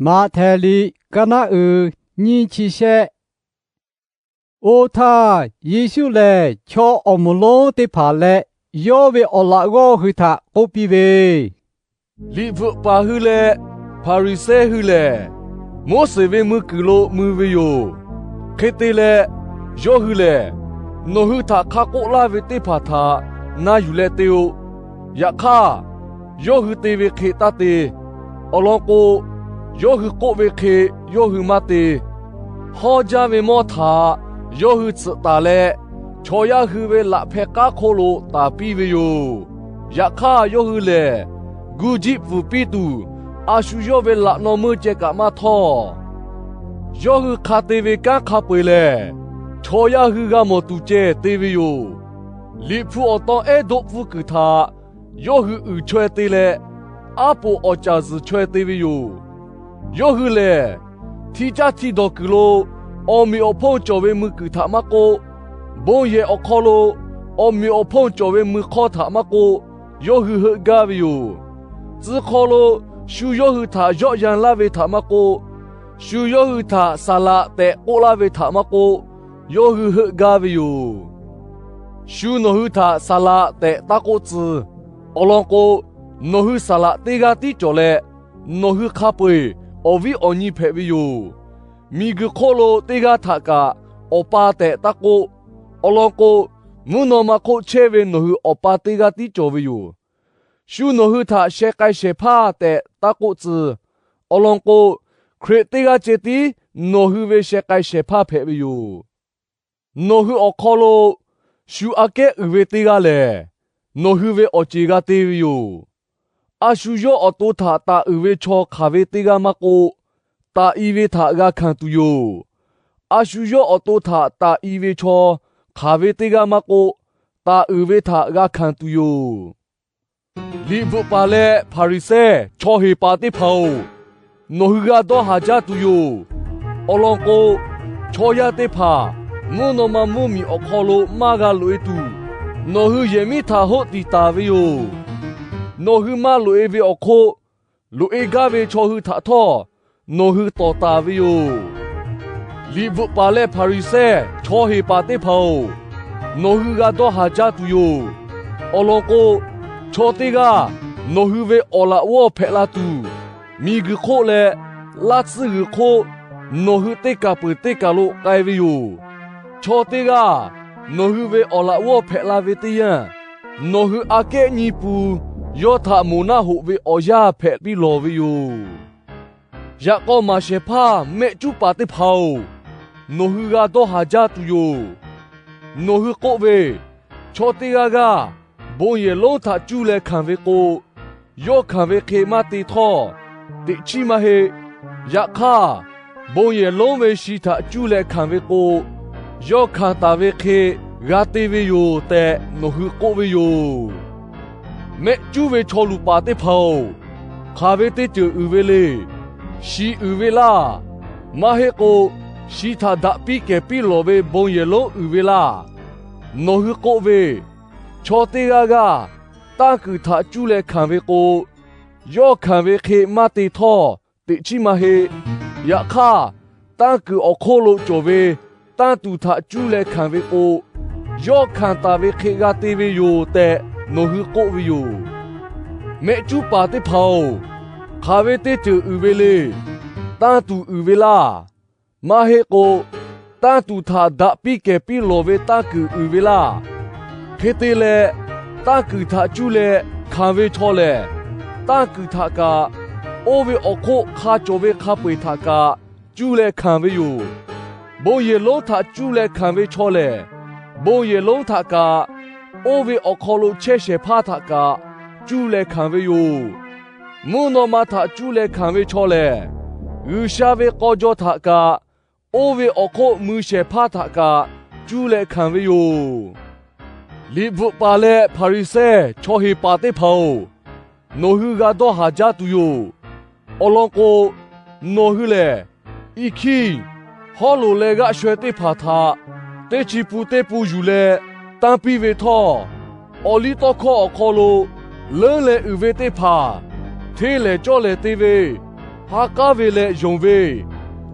Maꞈhtehˍ liꞈ ka naˆ uiˍ nyiˇ chi shehˆ. Oˇ htaˇ, Yeˍsuˆ lehˬ chaw awˬ moˍ lonˉ teˇ hpaˍ leh yawˇ ve awˬ laꞈ g'awˇ hui htaꞈ k'oˆ piˇ ve, Liꞈ bvuhꞈ paˍ hui leh Hpaˍriˍsehˇ hui lehˬ, Moˉseˍ ve mui kuiˬ lo mui ve yoˬ. Hk'e te leh, yawˇ hui lehˬ nawˬ hui htaꞈ hk'a k'oˆ laˇ ve teˇ hpaˍ htaꞈ na yuˬ leh te-o. Yaꞈ hk'aˇ, yawˇ hui te ve hk'e taˇ te. Awˬ lawn k'o, yawˇ hui k'oˆ ve hk'e yawˇ hui maˇ te. Hawˇ jaˇ ve mawˇ htaꞈ yawˇ hui tsuhꞈ taˍ leh, chaw yaˇ hui ve laꞈ hpeh k'aˉ hk'oˆ lo taˍ piˇ ve yoˬ. Yaꞈ hk'aˇ, yawˇ hui lehˬ gu jiˆ pfuhˍ piˇ tuˬ, a shu yawˇ ve laꞈ naw meuˇ ceh kaꞈ maˇ htawˇ. Yawˇ hui hk'a te ve kanˉ hk'a peu-eˬ lehˬ, chaw yaˇ hui g'a mawˬ tuˬ ceh te ve yoˬ. Liꞈ hpu awˬ tawn ehˉ doˆ pfuhˇ kuiˬ htaꞈ yawˇ hui uiˍ chaweh te leh, aˉ poꞈ awˍ caˍ zuhˬ chaweh te ve yoˬ. Yawˇ hui lehˬ, hti caˇ hti dawˬ kuiˬ lo awˬ meꞈ awˬ hponˇ cawˬ ve mui kuiˬ htaꞈ maˇ k'oˆ, bon yehˬ awˬ hk'aw lo awˬ meꞈ awˬ hponˇ cawˬ ve mui hk'awˇ htaꞈ maˇ k'oˆ, yawˇ hui heuˆ gaˇ ve yoˬ. Tcuh hk'aw lo shu yawˇ hui htaꞈ yawˆ yan laˇ ve htaꞈ maˇ k'oˆ, shu yawˇ hui htaꞈ saˍ laꞈ tehꞈ k'oˆ laˇ ve htaꞈ maˇ k'oˆ, yawˇ hui heuˆ gaˇ ve yoˬ. Shu nawˬ hui htaꞈ saˍ laꞈ tehꞈ taˇ k'oˆ tcuh. Awˬ lawn k'o, nawˬ hui saˍ laꞈ teˇ g'aˇ tiˉ cawˬ leh, nawˬ hui hk'a peu-eˬ awˬ viˉ awˬ nyi hpehꞈ ve yoˬ. Miˬguiˬ hk'oˆ lo teˇ g'aˇ htaꞈ kaꞈ Awˬ pa tehꞈ taˇ k'oˆ. Awˬ lawn k'o, mvuhˇ naw ma hk'oˆ chehˇ ve nawˬ hui Awˬ pa teˇ g'aˇ tiˉ cawˬ ve yoˬ. Shu nawˬ hui htaꞈ sheh k'ai shehˍ hpaˇ tehꞈ taˇ k'oˆ tcuh. Awˬ lawn k'o, Hkriꞈ teˇ g'aˇ ceh tiˉ nawˬ hui ve sheh k'ai shehˍ hpaˇ hpehꞈ ve yoˬ. Nawˬ hui awˬ hk'aw lo shu aꞈ kehˉ uiˍ ve teˇ g'aˇ lehˬ, nawˬ hui ve awˬ ceˬ g'a te ve yoˬ. A shu yawˇ awˬ to htaꞈ taˍ uiˍ ve chaw hk'aˬ ve teˇ g'aˇ maˇ k'oˆ, taˍ i ve htaꞈ g'a hkanˍ tuˬ yoˬ. A shu yawˇ awˬ to htaꞈ taˍ i ve chaw hk'aˬ ve teˇ g'aˇ maˇ k'oˆ, taˍ uiˍ ve htaꞈ g'a hkanˍ tuˬ yoˬ. Liꞈ bvuhꞈ paˍ leh Hpaˍriˍsehˇ chaw heˍ paˍ teˇ hpaˍ-oˬ, nawˬ hui g'a dawˇ haˍ jaˇ tuˬ yoˬ. Awˬ lawn k'o, chaw yaˇ teˇ hpaˍ mvuhˇ naw ma mvuhˇ miˬ awˬ hk'aw lo maˇ g'a loꞈ-e tuˬ, nawˬ hui yehˬ miˉ htaꞈ hoˆ tiˍ taˍ ve yoˬ. Nawˬ hui maˇ loꞈ-e ve awˬ hk'oˆ, loꞈ-e gaˇ ve chaw hui htaꞈ htawˇ nawˬ hui tawˍ taˍ ve yoˬ. Liꞈ bvuhꞈ paˍ leh Hpaˍriˍsehˇ chaw heˍ paˍ teˇ hpaˍ-oˬ, nawˬ hui g'a dawˇ haˍ jaˇ tuˬ yoˬ. Awˬ lawn k'o, chaw teˇ g'aˇ nawˬ hui ve awˬ laꞈ g'awˇ hpehꞈ la tuˬ, miˬguiˬ hk'oˆ leh laˇ tsuhˇ g'uiˬ hk'oˆ nawˬ hui teˇ kaˬ peuˬ teˇ kaˬ lo k'ai ve yoˬ. Chaw teˇ g'aˇ nawˬ hui ve awˬ laꞈ g'awˇ hpehꞈ la ve teˇ yanˇ, nawˬ hui aꞈ kehˉ nyi pun yawˇ htaꞈ moˍ naˆ hoꞈ ve awˬ yanˇ hpehꞈ piˇ lawˬ ve yoˬ. Yaꞈ k'aw maˍ shehˍ hpaˇ mehˆ cuˉ paˍ teˇ hpaˍ-oˬ, nawˬ hui g'a dawˇ haˍ jaˇ tuˬ yoˬ. Nawˬ hui k'oˆ ve, Chaw teˇ g'aˇ g'aˇ bon yehˬ lonˉ htaꞈ cuˇ leh hkanˍ ve k'o, yawˇ hkanˍ ve hk'e maˇ te htawˇ, teꞈ chiˉ maˇ heˆ. Yaꞈ hk'aˇ, bon yehˬ lonˉ ve shi htaꞈ cuˇ leh hkanˍ ve k'o, yawˇ hkanˍ taˍ ve hk'e g'a te ve yoˬ tehꞈ nawˬ hui k'oˆ ve yoˬ. Mehˆ cuˉ ve chaw luˬ paˍ teˇ hpaˍ-oˬ, hk'aˬ ve teˇ ceuˬ uiˍ ve le. Shi uiˍ ve laˇ. Maˇ heˆ k'o, shi htaꞈ daꞈ piˇ kehˬ piˇ lawˬ ve bon yehˬ lonˉ uiˍ ve laˇ. Nawˬ hui k'oˆ ve, Chaw teˇ g'aˇ g'aˇ tanˇ kuiˬ htaꞈ cuˇ leh hkanˍ ve k'o, yawˇ hkanˍ ve hk'e maˇ te htawˇ, teꞈ chiˉ maˇ heˆ. Yaꞈ hk'aˇ, tanˇ kuiˬ awˬ hk'oˆ lo cawˬ ve tanˇ tuˬ htaꞈ cuˇ leh hkanˍ ve k'o, yawˇ hkanˍ taˍ ve hk'e g'a te ve yoˬ tehꞈ nawˬ hui k'oˆ ve yoˬ. Mehˆ cuˉ paˍ teˇ hpaˍ-oˬ, hk'aˬ ve teˇ ceuˬ uiˍ ve le. Tanˇ tuˬ uiˍ ve laˇ. Maˇ heˆ k'o, tanˇ tuˬ htaꞈ daꞈ piˇ kehˬ piˇ lawˬ ve tanˇ kuiˬ uiˍ ve laˇ. Hk'e te leh, tanˇ kuiˬ htaꞈ cuˇ leh hkanˍ ve chaw lehˬ, tanˇ kuiˬ htaꞈ kaꞈ, oˇ ve awˬ hk'oˆ hk'a cawˬ ve hk'a peu-eˬ htaꞈ kaꞈ cuˇ leh hkanˍ ve yoˬ. Bon yehˬ lonˉ htaꞈ cuˇ leh hkanˍ ve chaw lehˬ, bon yehˬ lonˉ htaꞈ kaꞈ, oˇ ve awˬ hk'aw lo chehˇ shehˍ hpaˇ htaꞈ kaꞈ cuˇ leh hkanˍ ve yoˬ. Mvuhˇ naw ma htaꞈ cuˇ leh hkanˍ ve chaw lehˬ, G'uiˬsha ve k'aw jaw htaꞈ kaꞈ, oˇ ve awˬ hk'oˆ mui shehˍ hpaˇ htaꞈ kaꞈ cuˇ leh hkanˍ ve yoˬ. Liꞈ bvuhꞈ paˍ leh Hpaˍriˍsehˇ chaw heˍ paˍ teˇ hpaˍ-oˬ, nawˬ hui g'a dawˇ haˍ jaˇ tuˬ yoˬ. Awˬ lawn k'o, nawˬ hui lehˬ, iˉ hkiˇ, hawˉ loꞈ leh g'aˆ shaweh teˇ hpaˍ htaꞈ teˇ chi pun teˇ pun yuˬ leh tanˇ piˇ ve htawˇ, awˬ liˇ tawˇ hkawˇ awˬ hk'aw lo leuˉ leh uiˍ ve teˇ hpaˍ hteˇ lehˍ cawˇ lehˍ te ve, Ha k'aˉ ve leh yonˍ ve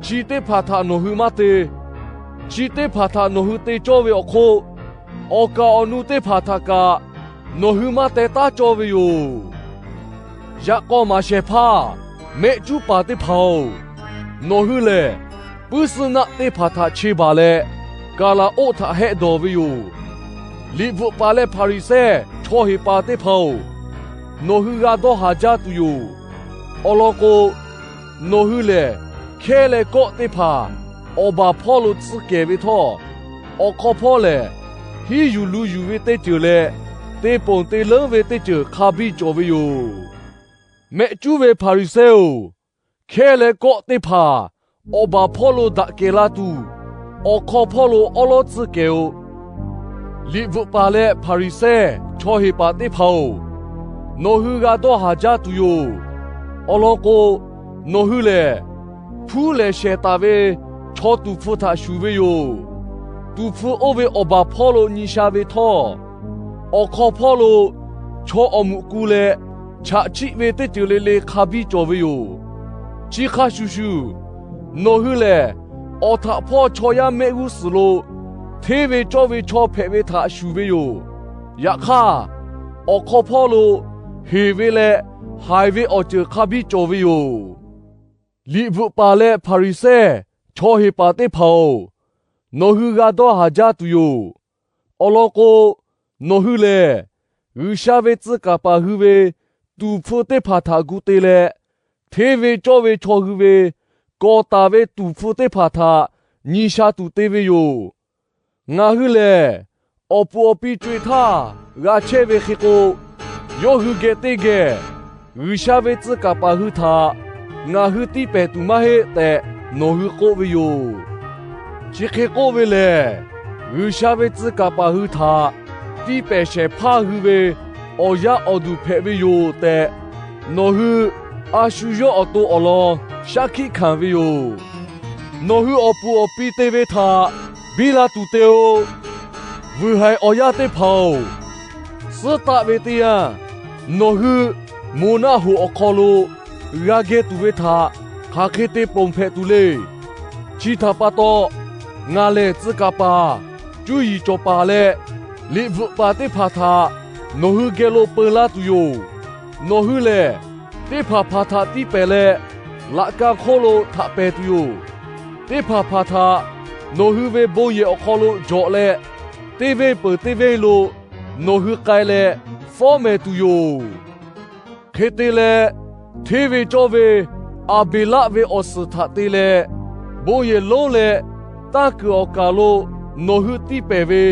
chi teˇ hpaˍ htaꞈ nawˬ hui maˇ te. Chi teˇ hpaˍ htaꞈ nawˬ hui te cawˇ ve awˬ hk'oˆ, awˬ kaˍ awˬ nu teˇ hpaˍ htaꞈ kaꞈ nawˬ hui maˇ teh taˉ cawˇ ve yoˬ. Yaꞈ k'aw maˍ shehˍ hpaˇ mehˆ cuˉ paˍ teˇ hpaˍ-oˬ, nawˬ hui lehˬ puiˉ suhˉ naˆ teˇ hpaˍ htaꞈ che baˬ leh, kaˍ laˍ oˆ htaꞈ hehˆ dawˬ ve yoˬ. Liꞈ bvuhꞈ paˍ leh Hpaˍriˍsehˇ chaw heˍ paˍ teˇ hpaˍ-oˬ, nawˬ hui g'a dawˇ haˍ jaˇ tuˬ yoˬ. Awˬ lawn k'o, nawˬ hui lehˬ hkehˉ leh kawˆ teˇ hpaˍ awˬ baˬ hpawˇ lo tcuh kehˬ ve htawˇ, awˬ hk'aw hpawˇ lehˬ hiˉ yuˬ lu yuˬ ve teˇ ceuˬ leh te ponˬ te leuˉ ve teˇ ceuˬ hk'a biˇ cawˬ ve yoˬ. Mehˆ cuˉ ve Hpaˍriˍsehˇ-oˬ, hkehˉ leh kawˆ teˇ hpaˍ awˬ baˬ hpawˇ lo daꞈ kehˬ la tuˬ, awˬ hk'aw hpawˇ lo awˉ lawˉ tcuh kehˬ-oꞈ. Liꞈ bvuhꞈ paˍ leh Hpaˍriˍsehˇ chaw heˍ paˍ teˇ hpaˍ-oˬ, nawˬ hui g'a dawˇ haˍ jaˇ tuˬ yoˬ. Awˬ lawn k'o, nawˬ hui lehˬ hpuˉ lehˍ shehˍ taˍ ve chaw tuˍ hpfuh htaꞈ shuˍ ve yoˬ. Tuˍ hpfuh oˇ ve awˬ baˬ hpawˇ lo nyi sha ve htawˇ, awˬ hk'aw hpawˇ lo chaw awˬ muꞈ ku leh chaꞈ chiˆ ve teˇ ceuˬ le le hk'a biˇ cawˬ ve yoˬ. Chi hk'a shuˍ shuˍ, nawˬ hui lehˬ awˬ htaꞈ hpawˇ chaw yaˇ mehˆ g'uˇ suhˍ lo hteˇ ve cawˇ ve chaw hpehꞈ ve htaꞈ shuˍ ve yoˬ. Yaꞈ hk'aˇ, awˬ hk'aw hpawˇ lo heˍ ve leh haiˬ ve awˬ ceuˬ hk'a biˇ cawˬ ve yoˬ. Liꞈ bvuhꞈ paˍ leh Hpaˍriˍsehˇ chaw heˍ paˍ teˇ hpaˍ-oˬ, nawˬ hui g'a dawˇ haˍ jaˇ tuˬ yoˬ. Awˬ lawn k'o, nawˬ hui lehˬ G'uiˬsha ve tcuh kaˍ paˍ hui ve tuˍ hpfuh teˇ hpaˍ htaꞈ gu te leh, hteˇ ve cawˇ ve chaw hui ve kawꞈ taˍ ve tuˍ hpfuh teˇ hpaˍ htaꞈ nyi sha tuˬ te ve yoˬ. Ngaˬ hui lehˬ awˬ puˍ awˬ pi co-e htaˇ g'a chehˇ ve hk'e k'o, yawˇ hui geh teˇ geh G'uiˬsha ve tcuh kaˍ paˍ hui htaꞈ ngaˬ hui tiˇ pehˍ tuˬ maˇ heˆ tehꞈ nawˬ hui k'oˆ ve yoˬ. Chi hk'e k'oˆ ve lehˬ, G'uiˬsha ve tcuh kaˍ paˍ hui htaꞈ tiˇ pehˍ shehˍ hpaˇ hui ve awˬ yaˇ awˬ duˬ hpehꞈ ve yoˬ tehꞈ, nawˬ hui a shu yawˇ awˬ to awˬ lawn shaˉ hkiˆ hkanˍ ve yoˬ. Nawˬ hui awˬ puˍ awˬ pi te ve htaꞈ biˇ la tuˬ te-o. Vuiˬ haiˬ awˬ yaˇ teˇ hpaˍ-oˬ, suhˉ taˆ ve teˇ yanˇ, nawˬ hui moˬ naˆ hoꞈ awˬ hk'aw lo g'a geh tuˬ ve htaꞈ hk'aˬ hk'e te ponˬ hpehꞈ tuˬ le. Chi htaꞈ pa taw, ngaˬ lehˬ tcuh kaˍ paˍ, cuˇ yiˍ cawˬ paˍ leh liꞈ bvuhꞈ paˍ teˇ hpaˍ htaꞈ nawˬ hui geh lo peu laˇ tuˬ yoˬ. Nawˬ hui lehˬ, teˇ hpaˍ hpaˍ htaꞈ tiˇ pehˍ leh, laꞈ ka hk'oˆ lo htaꞈ pehˍ tuˬ yoˬ. Teˇ hpaˍ hpaˍ htaꞈ nawˬ hui ve bon yehˬ awˬ hk'aw lo jawꞈ leh, teˇ venˇ peuˬ teˇ venˇ lo nawˬ hui k'ai leh fawˉ mehˍ tuˬ yoˬ. Hk'e te leh, hteˇ ve cawˇ ve Aˍbeˍlaˆ ve awˬ suhˍ htaꞈ te leh, bon yehˬ lonˉ leh tanˇ kuiˬ awˬ kaˬ lo nawˬ hui tiˇ pehˍ ve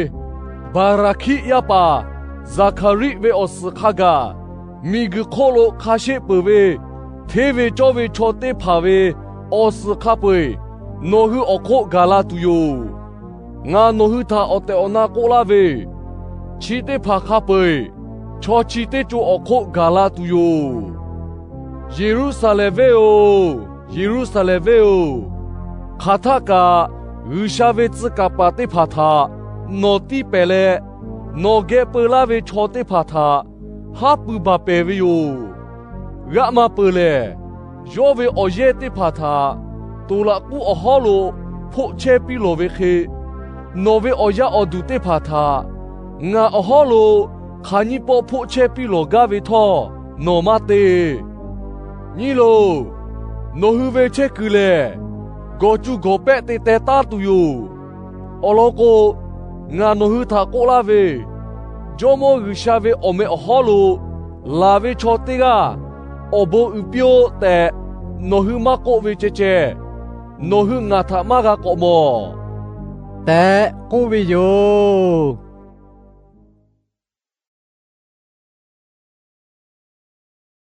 Baˍraˍhkiˆ yaˇ paˍ Zaˍhkaˍriˆ ve awˬ suhˍ hk'a gaˬ, miˬguiˬ hk'oˆ lo hk'a sheˆ peuˬ ve hteˇ ve cawˇ ve chaw teˇ hpaˍ ve awˬ suhˍ hk'a peu-eˬ nawˬ hui awˬ hk'oˆ gaˬ la tuˬ yoˬ. Ngaˬ nawˬ hui htaꞈ awˬ tehˬ awˬ na k'oˆ laˇ ve, chi teˇ hpaˍ hk'a peu-eˬ chaw chi teˇ co awˬ hk'oˆ gaˬ la tuˬ yoˬ. Yeˍruˆsaˍlehnˍ venˇ-oˬ, Yeˍruˆsaˍlehnˍ venˇ-oˬ, hk'aˬ htaˆ kaꞈ G'uiˬsha ve tcuh kaˍ paˍ teˇ hpaˍ htaꞈ nawˬ tiˇ pehˍ leh, nawˬ geh peu laˇ ve chaw teˇ hpaˍ htaꞈ haˉ pui baˬ pehˍ ve yoˬ. G'aˆ maˇ peuˬ lehˬ, yawˇ ve awˬ yehˇ teˇ hpaˍ htaꞈ toˍ laꞈ k'uˉ awˬ hawˉ lo hpoˆ chehˇ piˇ lawˬ ve hk'e, nawˬ ve awˬ yaˇ awˬ duˬ teˇ hpaˍ htaꞈ ngaˬ awˬ hawˉ lo hk'aˬ nyiˇ pawˆ hpoˆ chehˇ piˇ lawˬ gaˇ ve htawˇ nawˬ maˇ te. Nyi loˬ, nawˬ hui ve chehˇ kuiˬ lehˬ, gawˬ cuˇ gawˬ pehˆ te teh taˉ tuˬ yoˬ. Awˬ lawn k'o, ngaˬ nawˬ hui htaꞈ k'oˆ laˇ ve, Jawˇmawˇ G'uiˬsha ve awˬ meh awˬ hawˉ lo laˬ ve chaw teˇ g'aˇ awˬ bon uiˍ piˇ-oˆ tehꞈ nawˬ hui maˇ k'oˆ ve ceh ceh, nawˬ hui ngaˬ htaꞈ maˇ g'a k'awꞈ mawˬ tehꞈ k'oˆ ve yoˬ.